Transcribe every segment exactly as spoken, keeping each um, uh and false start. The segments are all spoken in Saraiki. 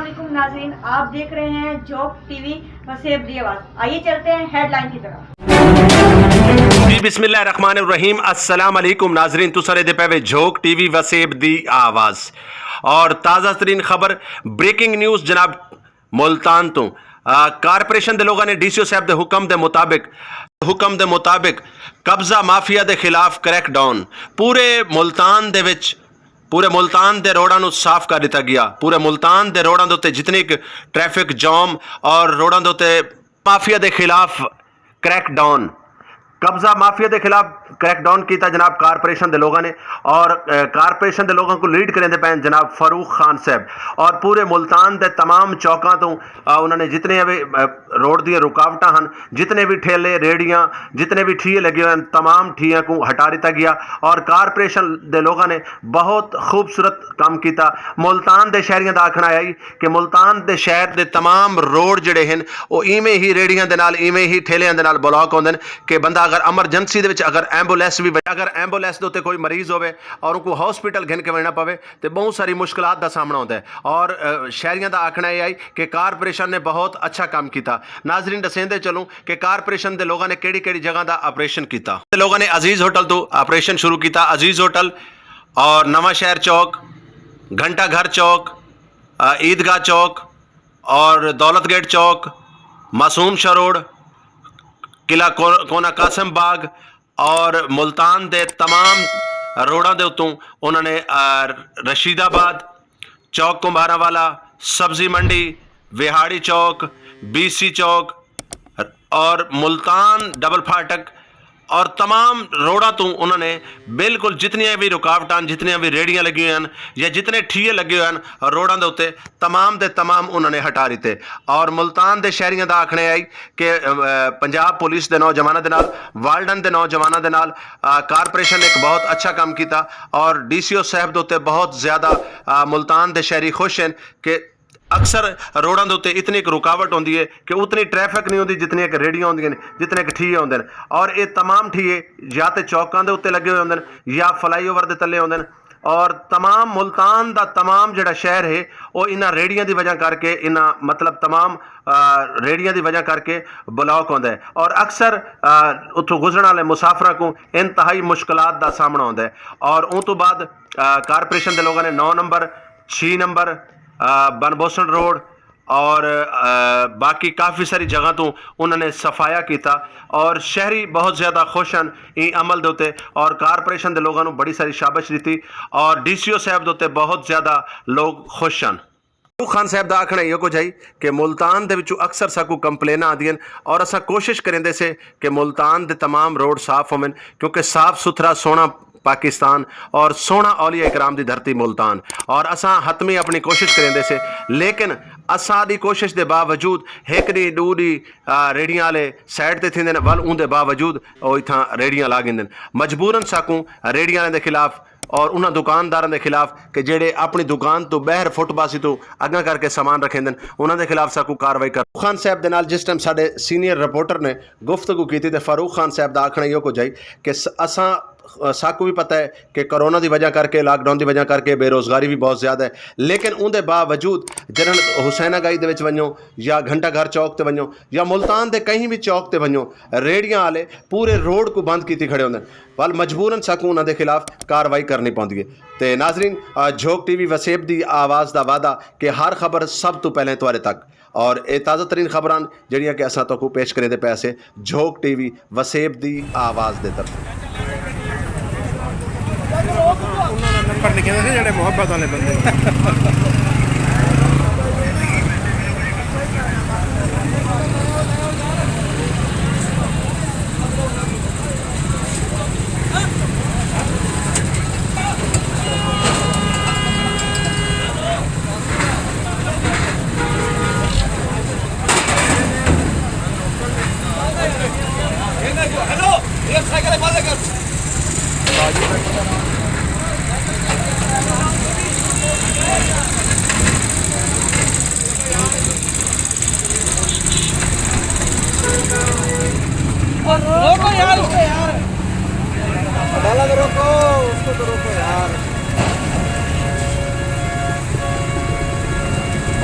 علیکم ناظرین، آپ دیکھ رہے ہیں جھوک ٹی وی وسیب دی آواز۔ آئیے چلتے ہیں ہیڈ لائن کی طرف۔ جی، بسم اللہ الرحمن الرحیم۔ السلام علیکم ناظرین، تساں ݙیہدے پئے وے جھوک ٹی وی وسیب دی آواز۔ اور تازہ ترین خبر، بریکنگ نیوز جناب، ملتان توں، آ، کارپوریشن دے لوگاں نے ڈی سی او صاحب دے حکم دے مطابق، حکم دے مطابق قبضہ مافیا دے خلاف کریک ڈاؤن۔ پورے ملتان دے وچ، پورے ملتان دے روڈاں نوں صاف کر ݙتا ڳیا۔ پورے ملتان دے روڈاں دے اُتے جتنی ک ٹریفک جام اور روڈاں دے اُتے مافیا دے خلاف کریک ڈاؤن، قبضہ مافیا دے خلاف کریک ڈاؤن کیتا جناب کارپوریشن دے لوگاں نے۔ اور، اے، کارپوریشن دے لوگاں کوں لیڈ کریندے پئے ہن جناب فاروق خان صاحب۔ اور پورے ملتان دے تمام چوکاں توں، آ، انہاں نے جتنے وی، اے، روڈ دیاں رکاوٹاں ہن، جتنے وی ٹھیلے، ریڑھیاں، جتنے وی ٹھیے لڳے ہوئے ہن، تمام ٹھیاں کوں ہٹا ݙتا ڳیا۔ اور کارپوریشن دے لوگاں نے بہت خوبصورت کم کیتا۔ ملتان دے شہریاں دا آکھݨا ہے کہ ملتان دے شہر دے تمام روڈ جڑے ہن، او ایویں ہی ریڑھیاں دے نال، ایویں ہی ٹھیلیاں دے نال بلاک ہوندن کہ بندہ اگر ایمرجنسی دے وچ اگر ایمبولینس وی، اگر ایمبولینس دے اُتے کوئی مریض ہووے اور اونکوں ہاسپٹل گھن کے ویݨا پوے تے بہت ساری مشکلات دا سامݨا ہوندا ہے۔ اور، اے، شہریاں دا آکھݨا اے ہے کہ کارپوریشن نے بہت اچھا کم کیتا۔ ناظرین، ݙسیندے چلوں کہ کارپوریشن دے لوگاں نے کیڑھی کیڑھی جگہ دا آپریشن کیتا۔ لوگاں نے عزیز ہوٹل توں آپریشن شروع کیتا۔ عزیز ہوٹل اور نواں شہر چوک، گھنٹہ گھر چوک، آ، عیدگاہ چوک اور دولت گیٹ چوک، معصوم شاہ روڈ، قلعہ کو-، کونا قاسم باغ اور ملتان دے تمام روڈاں دے اُتوں انہاں نے، آ، رشید آباد، چوک کمبھارا والا، سبزی منڈی، وہاڑی چوک، بی سی چوک اور ملتان ڈبل پھاٹک اور تمام روڈاں توں انہاں نے بالکل جتنیاں وی رکاوٹاں، جتنیاں وی ریڑھیاں لڳیاں ہوئیاں ہن یا جتنے ٹھیے لڳے ہوئے ہن روڈاں دے اُتے، تمام دے تمام انہاں نے ہٹا ݙتے۔ اور ملتان دے شہریاں دا آکھݨا ہے کہ، اے، پنجاب پولیس دے نوجواناں دے نال، والڈن دے نوجواناں دے نال، آ، کارپوریشن نے ایک بہت اچھا کم کیتا اور ڈی سی او صاحب دے اُتے بہت زیادہ، آ، ملتان دے شہری خوش ہن کہ اکثر روڈاں دے اُتے اتنی ایک رکاوٹ ہوندی ہے کہ اتنی ٹریفک نہیں ہوندی جتنی ایک ریڑھیاں ہوندیاں نے، جتنے ایک ٹھیے ہوندے نے۔ اور اے تمام ٹھیے یا تے چوکاں دے اُتے لڳے ہوئے ہوندے نے یا فلائی اوور دے تلے ہوندے نے۔ اور تمام ملتان دا تمام جڑا شہر ہے، او انہاں ریڑھیاں دی وجہ کر کے، انہاں، مطلب، تمام، آ، ریڑھیاں دی وجہ کر کے بلاک ہوندا ہے۔ اور اکثر، آ، اتھوں گزرن والے مسافراں کوں انتہائی مشکلات دا سامنا ہوندا ہے۔ اور اوں توں بعد، آ، کارپوریشن دے لوگاں نے نو نمبر، چھی نمبر، آ، بن بوسن روڈ، اور، آ، باقی کافی ساری جگہ توں انہاں نے صفایا کیتا اور شہری بہت زیادہ خوش ہن ایں عمل دے اُتے اور کارپوریشن دے لوگاں نوں بڑی ساری شابش ݙتی اور ڈی سی او صاحب دے اُتے بہت زیادہ لوگ خوش ہن۔ فاروق خان صاحب دا آکھݨا ایہو کجھ ہئی کہ ملتان دے وچوں اکثر ساکوں کمپلیناں آندیاں اور اساں کوشش کریندے سے کہ ملتان دے تمام روڈ صاف ہوون، کیونکہ صاف ستھرا سوہݨا پاکستان اور سوہݨا اولیاء کرام دی دھرتی ملتان، اور اساں حتمی اپݨی کوشش کریندے سے، لیکن اساݙی کوشش دے باوجود ہک ݙینہہ ݙو ݙینہہ، آ، ریڑھیاں والے سائیڈ تے تھیندے نے، ول اون دے باوجود او اتھاں ریڑھیاں لا گھندن۔ مجبوراً ساکوں ریڑھیاں والے دے خلاف اور انہاں دکانداراں دے خلاف کہ جیڑھے اپݨی دکان توں ٻاہر فٹ پاسی توں اڳاں کر کے سامان رکھیندن، انہاں دے خلاف ساکوں کاروائی کر۔ خان صاحب دے نال جس ٹائم ساݙے سینئر رپورٹر نے گفتگو کیتی تے فاروق خان صاحب دا آکھݨا ایہو کجھ ہئی کہ س-، اساں، ساکوں وی پتہ ہے کہ کرونا دی وجہ کر کے، لاک ڈاؤن دی وجہ کر کے بے روزگاری وی بہت زیادہ ہے، لیکن اون دے باوجود جݙݨ حسین آغائی دے وچ ونڄو یا گھنٹہ گھر چوک تے ونڄو یا ملتان دے کہیں وی چوک تے ونڄو، ریڑھیاں والے پورے روڈ کوں بند کیتی کھڑے ہوندن، ول مجبوراً ساکوں انہاں دے خلاف کاروائی کرݨی پوندی ہے۔ تے ناظرین، آ، جھوک ٹی وی وسیب دی آواز دا وعدہ کہ ہر خبر سب توں پہلے تہاݙے تک۔ اور اے تازہ ترین خبراں جڑیاں کہ اساں تہاکوں پیش کریندے پئے سے جھوک ٹی وی وسیب دی آواز دے طرفوں۔ انہاں دا نمبر لکھے ہوئے سے جڑے محبت والے بندے۔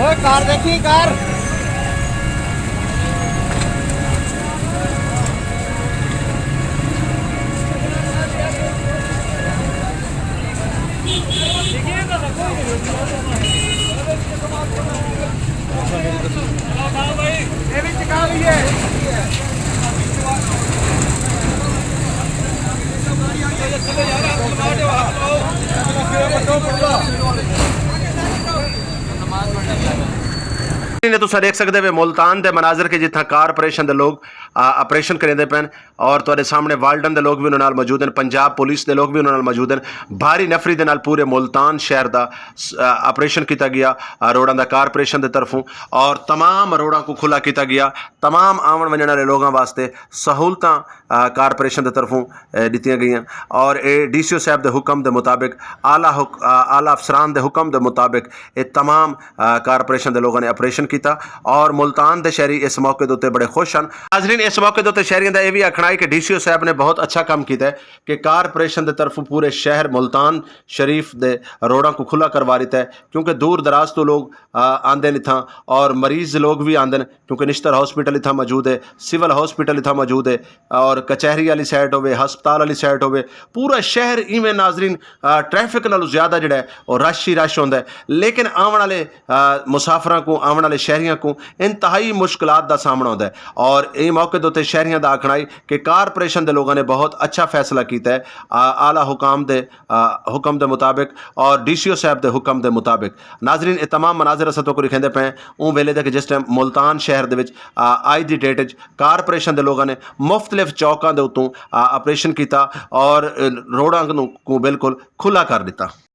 اے کار ݙیکھی، کار۔ نے تساں ݙیکھ سڳدے وے ملتان دے مناظر کہ جتھاں کارپوریشن دے لوگ آ، آپریشن کریندے پئن، اور تہاݙے سامݨے والڈن دے لوگ وی انہاں نال موجود ہن، پنجاب پولیس دے لوگ وی انہاں نال موجود ہن۔ بھاری نفری دے نال پورے ملتان شہر دا س-، آ، آپریشن کیتا ڳیا، آ، روڈاں دا کارپوریشن دے طرفوں، اور تمام روڈاں کوں کھلا کیتا ڳیا۔ تمام آوݨ ونڄݨ والے لوگاں واسطے سہولتاں، آ، کارپوریشن دے طرفوں، اے، ݙتیاں ڳئیاں، اور اے ڈی سی او صاحب دے حکم دے مطابق، اعلیٰ حک-، آ، اعلیٰ افسران دے حکم دے مطابق اے تمام، آ، کارپوریشن دے لوگاں نے آپریشن کیتا، اور ملتان دے شہری اس موقع دے اتے بڑے خوش ہن۔ ناظرین، اس موقع دے اتے شہریاں دا اے وی آکھݨا ہے کہ ڈی سی او صاحب نے بہت اچھا کم کیتا ہے کہ کارپوریشن دے طرفوں پورے شہر ملتان شریف دے روڈاں کوں کھلا کروا ݙتا ہے، کیونکہ دور دراز توں لوگ، آ، آندے ہن اتھاں، اور مریض لوگ وی آندے ہن، کیونکہ نشتر ہاسپٹل اتھاں موجود ہے، سول ہاسپٹل اتھاں موجود ہے، اور کچہری والی سائیڈ ہووے، ہسپتال والی سائیڈ ہووے، پورا شہر ایویں ناظرین، آ، ٹریفک نالوں زیادہ جڑا ہے او رش ہی رش ہوندا ہے، لیکن آوݨ والے، آ، مسافراں کوں، آوݨ والے شہریاں کوں انتہائی مشکلات دا سامݨا ہوندا ہے۔ اور ایں موقع دے اتے شہریاں دا آکھݨا ہے کہ کارپوریشن دے لوگاں نے بہت اچھا فیصلہ کیتا ہے، آ، اعلیٰ حکام دے، آ، حکم دے مطابق اور ڈی سی او صاحب دے حکم دے مطابق۔ ناظرین، اے تمام مناظر اساں تہاکوں ݙکھیندے پئے ہیں اوں ویلے دے کہ جس ٹائم ملتان شہر دے وچ، آ، اڄ دی ڈیٹ وچ کارپوریشن دے لوگاں نے مختلف چوکاں دے اتوں، آ، آپریشن کیتا اور، آ، روڈاں کوں، کوں بالکل کھلا کر ݙتا۔